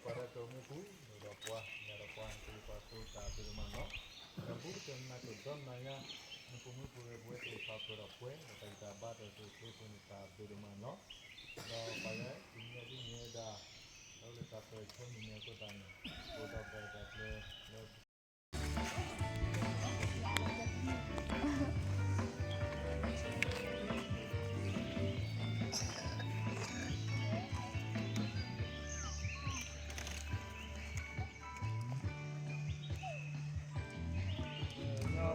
ပှၤတၢ်တိာ်မုၢ်ပူၤ ဒီးပှၤ ယၤဒီးပှၤ နကပှၤကိးတၢ်ဘၣ်ဒိၣ်မးနီၤ, ဒီးဘူးကတၢၢ်နၤကဒီးနၤညါ, နဖိမုၣ်ဖိဝဲၢ်ပဝဲသ့ၣ်တဖၣ်ပၢၤဒီးပှဲၤ ဒီးတၢ်ဂံၢ်တၢ်ဘါတၢ်တိာ်ကျိဖုန့ၣ်တၢ်ဘၣ်ဒိၣ်မးနီၤ, ဒီးပှၤလၢ တနံၤညါဒ်န့ၣ်ဝဲဒၣ် လၢအိၣ်လၢတၢ်ပၢၢ်ဆၢမုၢ်နံၤအဃိသတးန့ၣ် အိၣ်ဒီးပတၢ်ကျဲလၢ ကညီ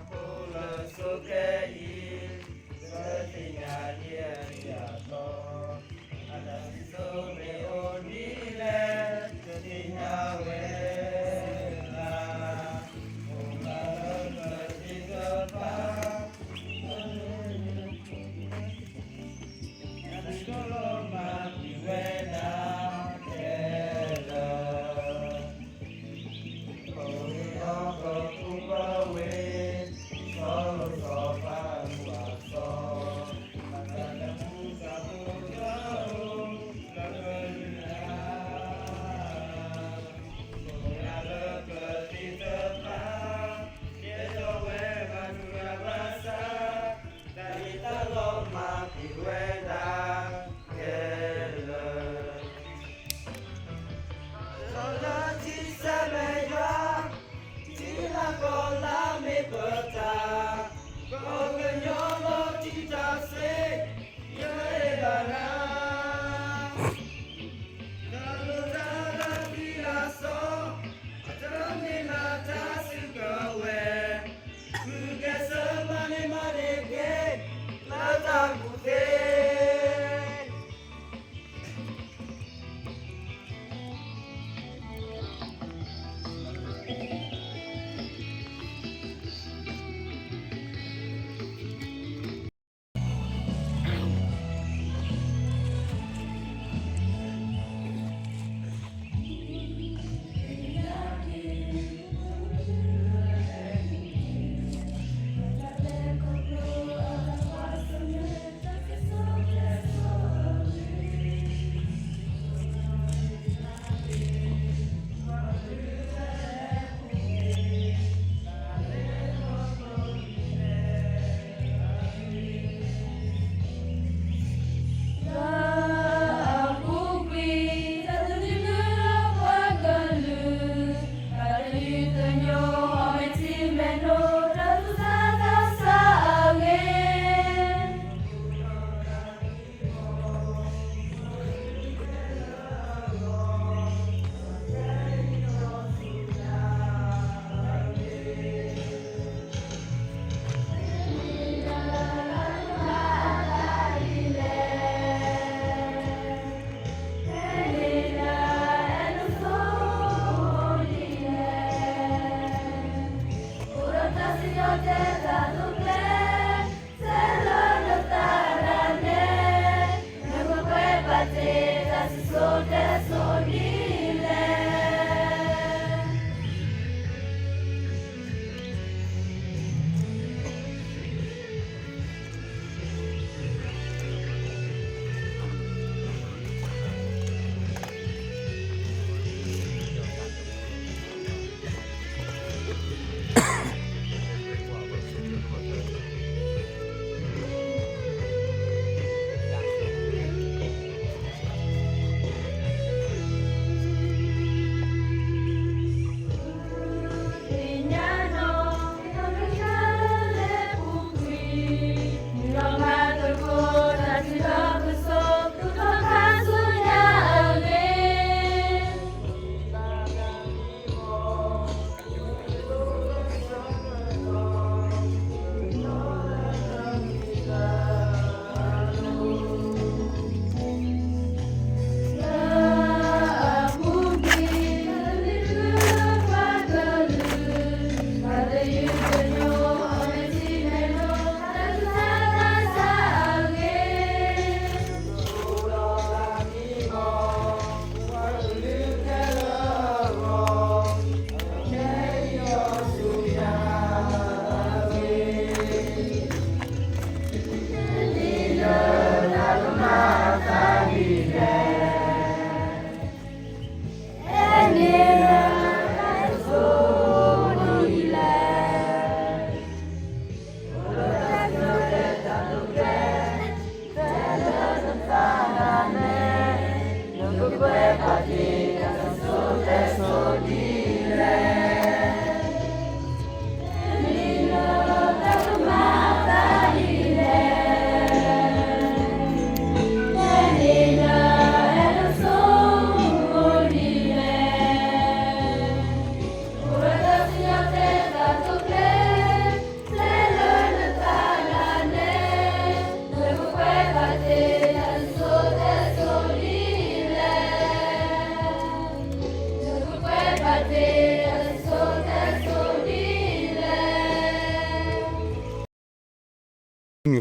ဖိလၢဆိးကဲအံၤ လၢသ့ၣ်ညါယဲၢ်အံၤအသီ, အတၢ်စံၣ်စိၤမ့ၢ်အိၣ်ဒ်လဲၣ် တသ့ၣ်ညါဝဲဘၣ်, အိၣ်ဘၣ်လၢပသ့ၣ်တဖၣ် တၢ်လီၤမၢ်ကွံာ်ဝဲဒၣ် ကဲ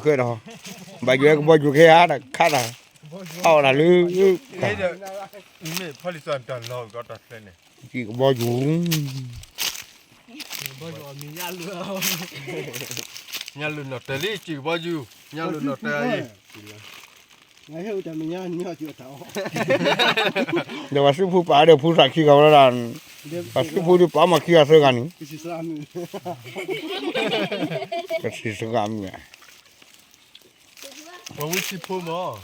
ဝဲဒီး ဘၣ်ယွၤကဘီယူၤခဲဧါ တခါတၢ် အီၣ်တၢ်လၢ ဒီး မ့ၢ်ဖီလံာ်စီၣ်တၢ်လီၤကီတၢ်ချဲန့ၣ် ကဘီယူၤ ညၣ်လုၢ်နီၣ်တဲာ်လံ စံၣ်ကဘီယူၤ ညၣ်လုၢ်နီၣ်တဲာ်အံၤ ဒီးပှၤစုဖုပာ်ဒီးဖုသးခံဂၤဝဲဒၣ် ပှၤစုဖုဒုးပာ်မၤခံဂၤသၢဂၤန့ၣ် ကဆံးစှၤမုၢ် ပှၤဝံထံဖိမး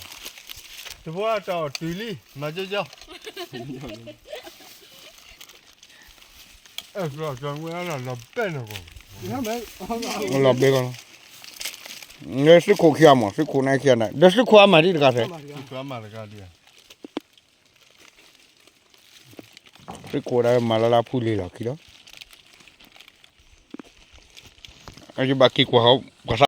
တဘိတၢ်အီၣ်တုၤလံ မၤကၠီကၠီ လီၤဘဲကီးလီၤ လၢသုးခိၣ်ခံဂၤမး သုးခိၣ်န့ၣ်ခံဂၤန့ၣ် ဒီးသုးခိၣ်အမၤဒ်တဂၤသဲး သုးခိၣ်ဒၣ်မၤလၢလၢဖူလံၤလီၤခံလီၤ ယဘၣ်က့ၤကွၢ်ဃီ ပှၤသး